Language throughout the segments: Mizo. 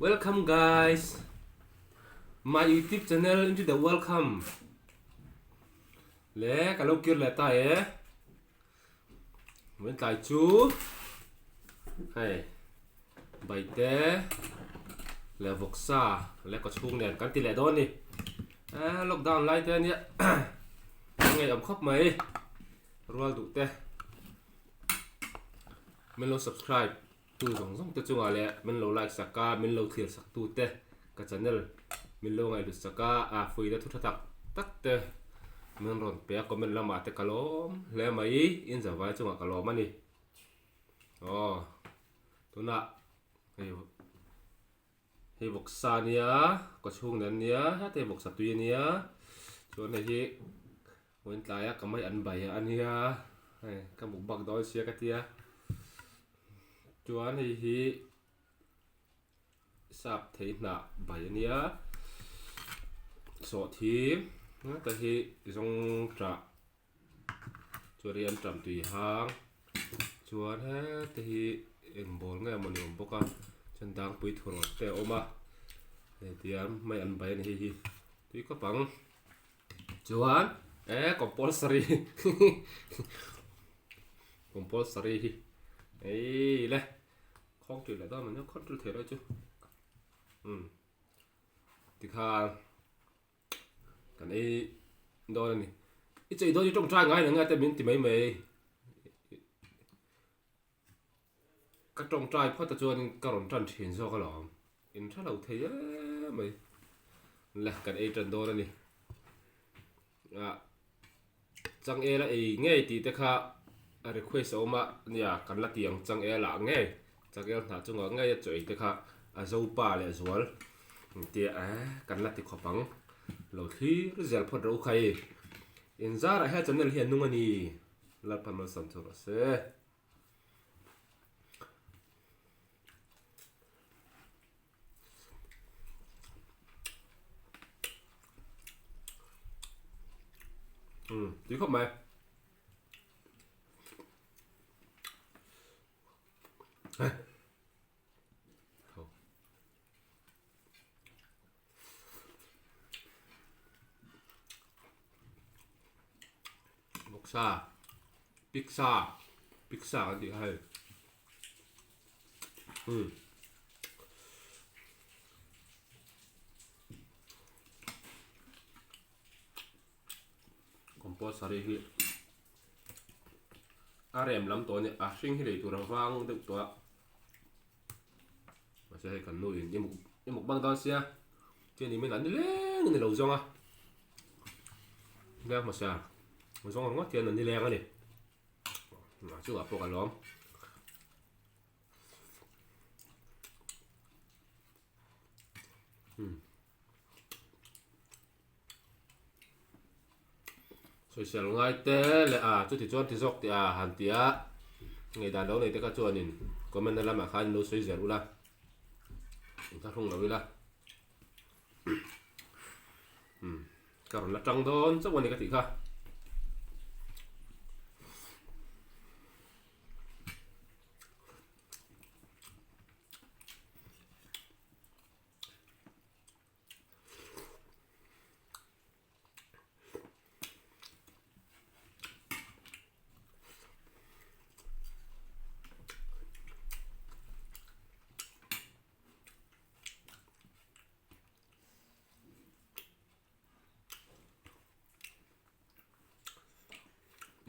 Welcome guys my youtube channel into the welcome le ka lo kir leh ta e min tlai chu hei baite leh vawksa leh kawchhung nen kan ti leh dawn a ni lockdown lai te ania ngaihawm khawp mai rual duh te min lo subscribe tu zawng zawng te chungah leh min lo like sak a min lo thlir sak tu te ka channel min lo ngaihhlut sak a a fuihna thu tha tak tak te min rawn pe a comment lamah te ka lawm hle mai in zavai chungah ka lawm a ni aw tunah hei hei vawksa a nia kawchhung nen a nia heta hi vawksa tui a nia chuan hei hi vawiin tlaia ka mai an bai a nia hei ka mukbang dawn sia ka tia chuan hei hi sap thei hnah bai a nia sawhthing heta hi zawng tah Chuan hei an ṭam tui hang chuan hete hi eng bawl nge mawni awm bawk a chuan dangpui thurawn te a awm a hei tiang mai an bai a ni hei hi tui khawp ang chuan eh compulsory compulsory hi ei le khawng ṭih leh dawn mawni a khawng ṭil thei lo chu umm tikhan. Kan ei dawn a ni. I chei dawn hi tawngtai ngai lo nge te min ti mai mai. Ka tawngtai phawt a chuan ka rawn tan thin zawk alawm. In tha lo thei em mai. Le kan ei tan dawn a ni. Ah changel a ei ngei tih te kha a request a awm a nia kan la ti ang changel ah ngei changel hnah chungah ngei a chaw ei te kha a zo pa leh zual tia eh kan la ti khawp ang lo thlir zel phawt rawh u khai in zarah hian channel hi a nung a ni Lalpa malsawm chu rawh se. Ừ, tui khawp mai. Vawksa, pizza, pizza kan tih kha hei. Umm. Compulsory hi a rem lam tawh a ni a hring hi lei tur a vang deuh tawh a mahse hei kan nu in i muk i muk bang dawn sia chuan i min an ni leng a ni lo zawng a leng hmasa zawng ringawt hian an ni leng a ni chungah pawh ka lawm. Sawisel ngai te leh a chuti chuan ti zawk tih a han ti a ngaihdan lo nei te kha chuanin comment na lamah khan lo sawi zel ula inthlahrung lo ila ka rawn la tang dawn chauh a ni ka tih kha.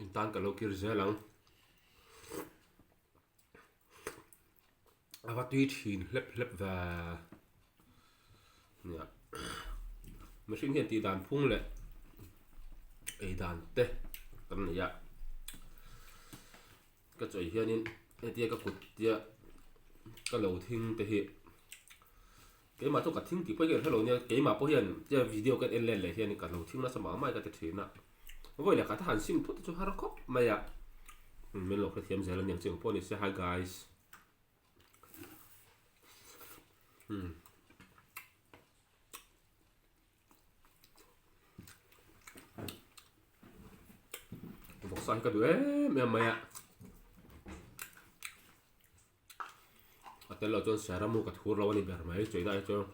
Intan ka lo kir zel ang. A va tui thin hlep hlep ve nia mihring hian tih dan phung leh ei dan te kan nei a ka chawi hianin hetia ka kut tia ka lo thing te hi keimah chu ka thing tih pawh hi ka hre lo nia keimah pawh hian tia video ka en let leh hian ka lo thing nasa mah mai ka ti thin a vawi leh khat a han sim thut te chu har khawp mai a min lo hrethiam zel aniang chiang pawh a ni se hi guys. Vawksa hi ka duh em em mai a. A tel lo chuan saramu ka thur lo a ni ber mai chuaina hi chuan.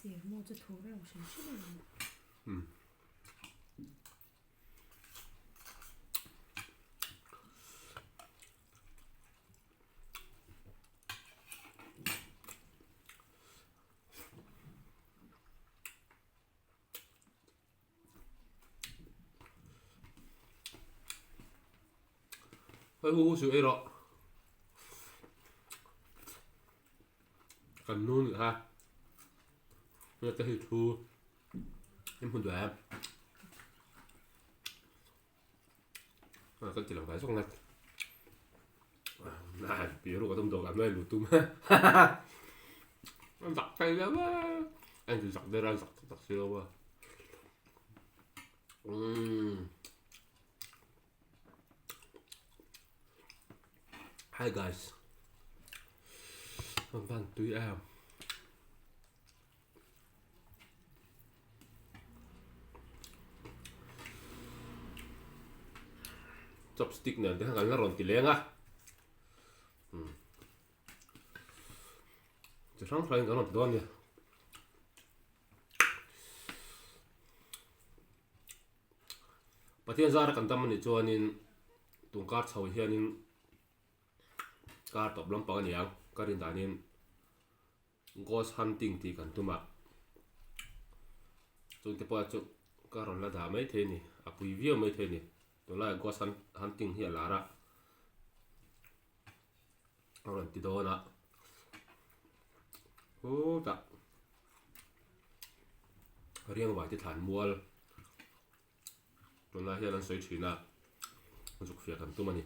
Sermu chu thur reuh hrim hrim a ni. Umm. Hei hu hu chu ei rawh kan nu nih kha hei te hi thu em hun duai a kan ti lang ve zawk ngat pi ru ka tum dawk an lu tum an zak thei viau a an zak der a zak tak si lo a umm hi guys an van tui em. Chopstick nen te khan kan la rawn ti leng a umm chi hrang hrangin kan rawn ti dawn a ni. Pathian zara kan dam anih chuanin tun kar chho hianin kar tawp lampang a ni ang ka rin danin. Ghost hunting tih kan tum a, chungte pawh chu ka rawn la dah maithei a ni, a pui viau maithei a ni, tunlaiah ghost hunting hi a lar a, a rawn ti dawn a, hutah riangvai te thlan mual tunlai hian an sawi thin a, zuk fiah kan tum a ni.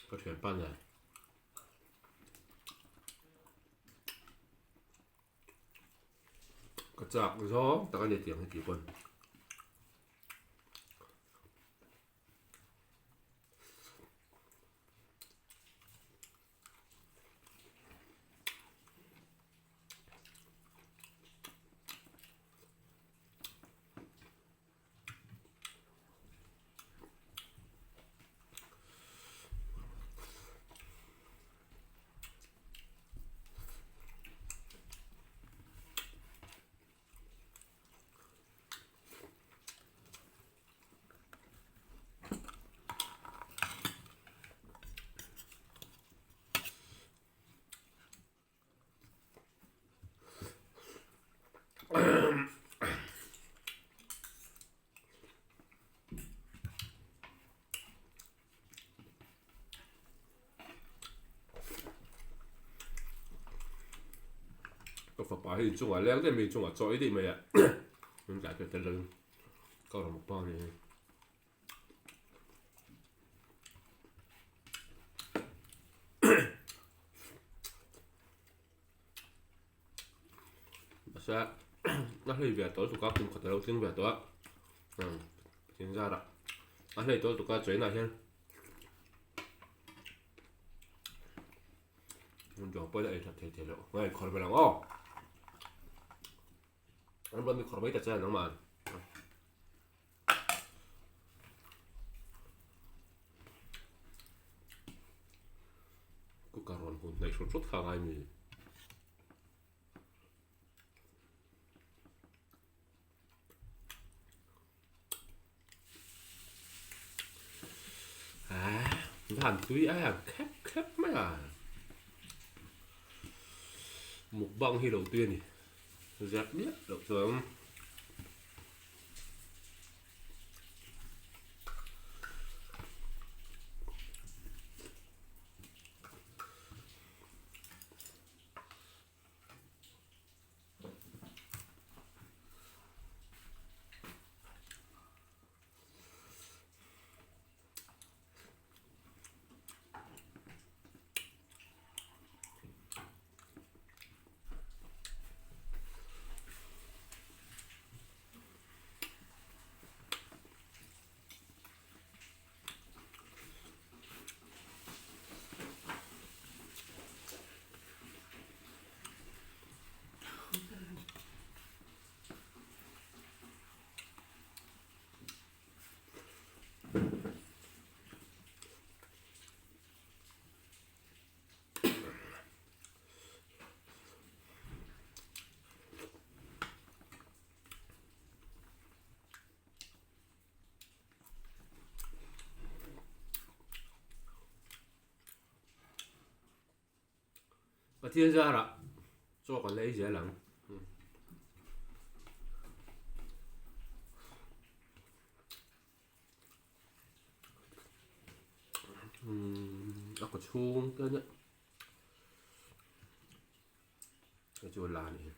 Ka thianpa nen. Ka chak zawng tak a ni tiang hi tih pawn. Ka fapa hi inchungah leng daih mai inchungah chaw ei daih mai a min tlai tel tel ka rawn mukbang a ni hi. Mahse a hlei ve tawh lutuk a kum khat a lo tling ve tawh a tin zarah a hlei tawh lutuk a chainah hian hmun pawhin a ei that thei thei loh a inkhawr vel ang aw. An rawn inkhawr mai ta che nangmah. Cooker rawn hun hnaih hrut hrut kha a ngai mi. Ah, van tui em khep khep mai a. Mukbang hi lo tui a ni. Zep miah loh chuan. Pathian zarah chaw kan la ei zel ang. A kaw chhung te ania hei chu la a nih hi.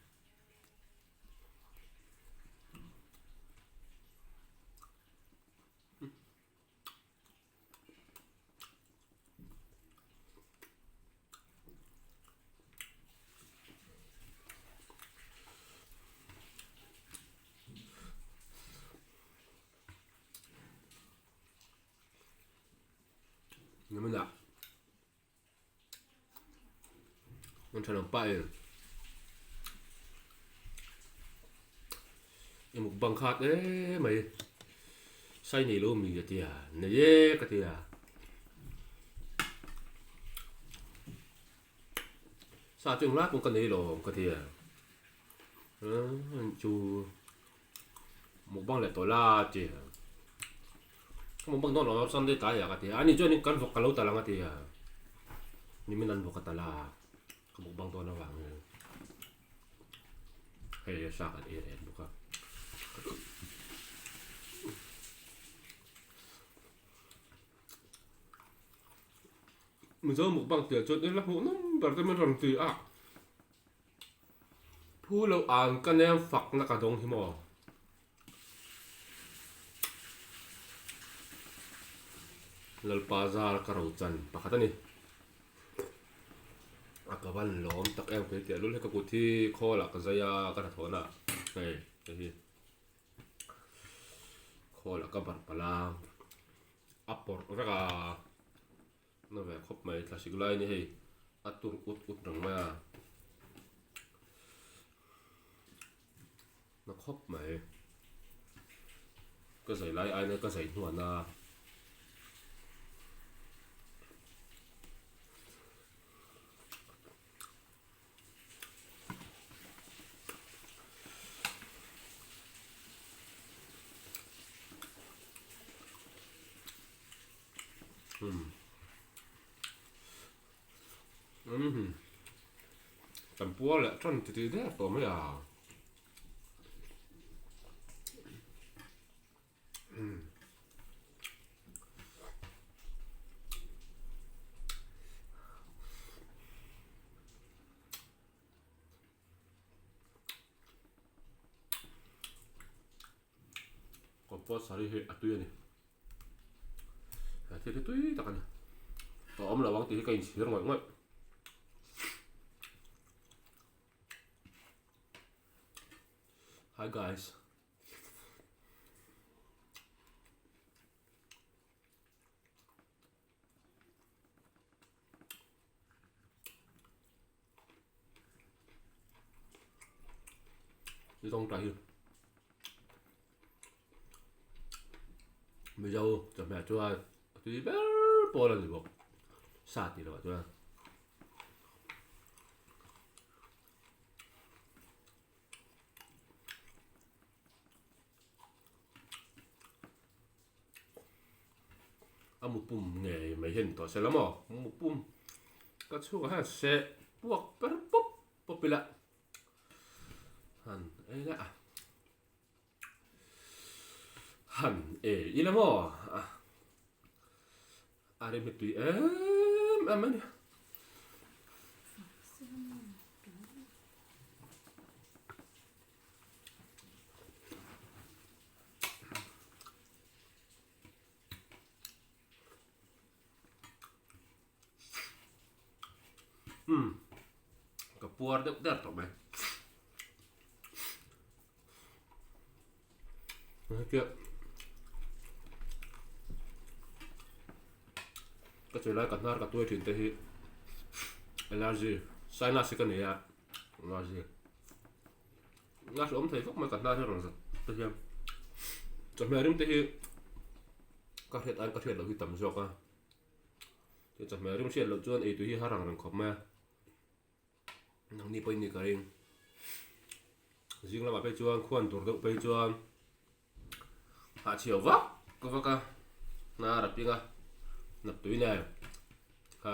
Ni hmana an tha lang pah e i mukbang khat em mai sai nei lo mi ka tia nei e ka tia sa chu englai pawh ka nei lo ka tia chu mukbang leh tawh la a ti a ka mukbang dawn lo Sunday tlai ah ka ti a ani chuan kan vawk ka lo tal ang a ti a nimin an vawk a tal a ka mukbang dawn avangin hei a sa kan ei reng bawk a. Mizo mukbang tih ah chuan ila hmuh nawm ber te min rawn ti a. Phu lo ang ka nem fakna ka dawng hi maw? Lalpa zar ka ro chan pakhat a ni. A ka van lawm tak em kei teh lul hi ka kut hi khawl ah ka zai a ka hnathawh na hei hei hi khawl ah ka barh palh a a pawrh vek a. Na ve khawp mai thlasik lai ni hei a tur ut ut reng mai a na khawp mai ka zai lai aina ka zai hnuan a Kan puar leh tan ti tih der tawh mai a. Compulsory hi a tui a ni. He thil hi tui tak a ni. A awm lo ang tih hi ka inchhir ngawih ngawih. Hi guys. Ni tawngtai hi. Mizo chawhmeh chuan a tui ber pawl a ni bawk sa tih loh ah chuan. A mu pum ngei mai hian tawh se la maw mu pum ka chhungah hian seh puak ber pawp pawp ila han ei la han ei ila maw a rim hi tui em em a ni. Umm ka puar deuh der tawh mai hetia ka chei lai ka hnar ka tuai thin te hi allergy sinus hi ka nei a allergy. A hlawm thei khawp mai ka hnar hi rawn zat te hian chawhmeh rim te hi ka hriat aiin ka hriat loh hi tam zawk a chuan chawhmeh rim hriat loh chuan eitur hi har ang reng khawp mai a nangni pawhin ni ka ring zing lamah phei chuan khuan tur deuh phei chuan hah chhiau vak vak a hnar a ping a nap tui nen kha.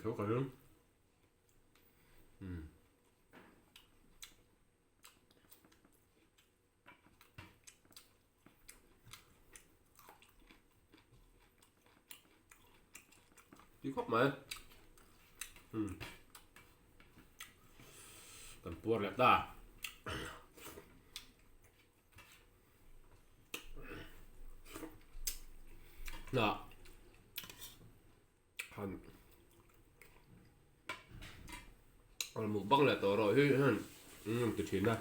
tho ka ring. Umm. Ti khawp mai. Umm. Kan puar leh ta. Hnah han rawn mukbang leh tawh rawh hi hian an rawn ti thin a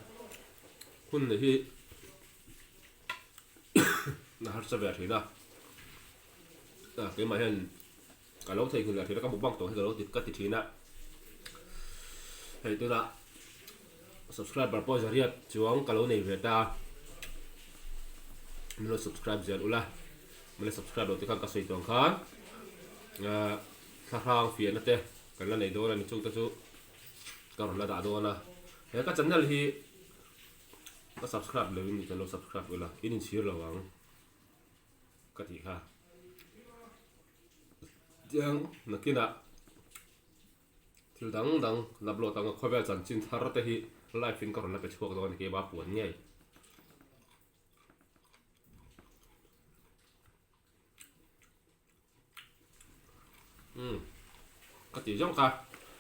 hun nei hi a harsa ve thin a keimah hian ka lo theihnghilh leh thin a ka mukbang tawh hi ka lo ti ka ti thin a hei tunah subscriber pawh zariat chuang ka lo nei ve ta min lo subscribe zel ula min lo subscribe loh te khan ka sawi tawng khan ahh thlahrang fiahna te kan la nei dawn a ni chung te chu ka rawn la dah dawn a he ka channel hi ka subscribe loh in ka lo subscribe ula in inchhir lo ang ka tih kha tiang nakinah thil dang dang la upload anga khawvel chanchin thar te hi live in ka rawn la pe chhuak dawn a ni keimah puan ngei. Umm ka tih zawng kha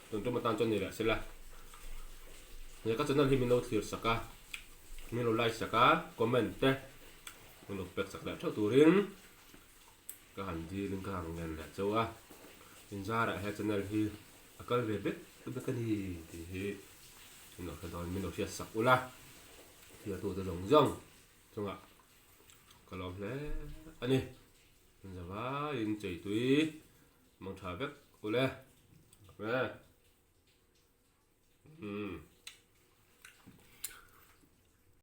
tun tum atan chuan ni leh sela he ka channel hi min lo thlir sak a min lo like sak a comment te min lo pek sak leh theuh turin ka han dil in ka han ngen leh chauh a inzarah he channel hi a kal ve vek vek a ni tih hi min lo hre dawn min lo hriat sak ula thlir tute zawng zawng chungah ka lawm hle a ni. Zavaiin chei tui mang tha vek ule. Amen. Umm.